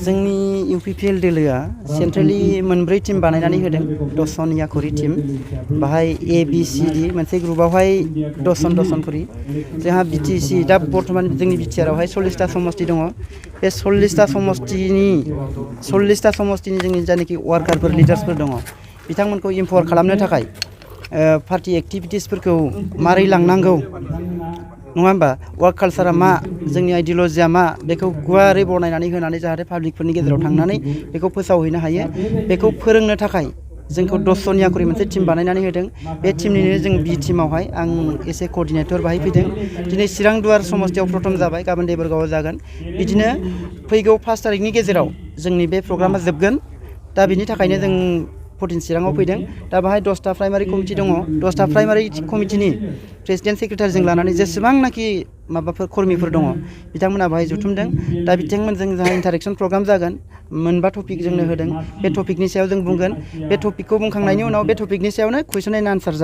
जोंनि UPPL दोलोआ सेन्ट्रेलि मोनब्रै टीम बानायनानै होदों 10 जन खरि टीम बाहाय ABCD मोनसे ग्रुपआवहाय 10 जन खरि जोंहा BTC दा बर्तमान जोंनि BTR आवहाय 40टा समष्टि दङ बे 40टा समष्टिनि जोंनि जानाखि वार्कारफोर लिडार्सफोर दङ बिथांमोनखौ इम्पावार खालामनो थाखाय पार्टी एक्टिभिटिसफोरखौ मारै लांनांगौ नङा होमबा वर्क कालचारा मा जोंनि आइडियोलजिया मा बेखौ गुवारै बरनायनानै होनानै जाहाथे पाब्लिकफोरनि गेजेराव थांनानै बेखौ फोसावहैनो हायो बेखौ फोरोंनो थाखाय जोंखौ 10 जन खरि मोनसे टीम बानायनानै होदों बे टीमनिनो जों बि टीमावहाय आं एसे कोअर्डिनेटर बाहाय फैदों दिनै चिरां दुवार समष्टियाव प्रथम जाबाय गाबोन देबरगावआव जागोन बिदिनो फैगौ 5 तारिखनि गेजेराव जोंनि बे प्रग्रामा जोबगोन दा बिनि थाखायनो जों 14 चिराङाव फैदों दा बाहाय 10टा प्राइमारि कमिटि दङ 10टा प्राइमारि कमिटिनि प्रेसिडेन्ट सेक्रेटारिजों लानानै जेसेबांनाखि माबाफोर कर्मीफोर दङ बिथांमोना बाहाय जुथुमदों दा बिथांमोनजों जोंहा इन्टारेक्शन प्रग्राम जागोन मोनबा टपिक जोंनो होदों बे टपिकनि सायाव जों बुंगोन बे टपिकखौ बुंखांनायनि उनाव बे टपिकनि सायावनो कुइसन एन्ड आन्सार जागोन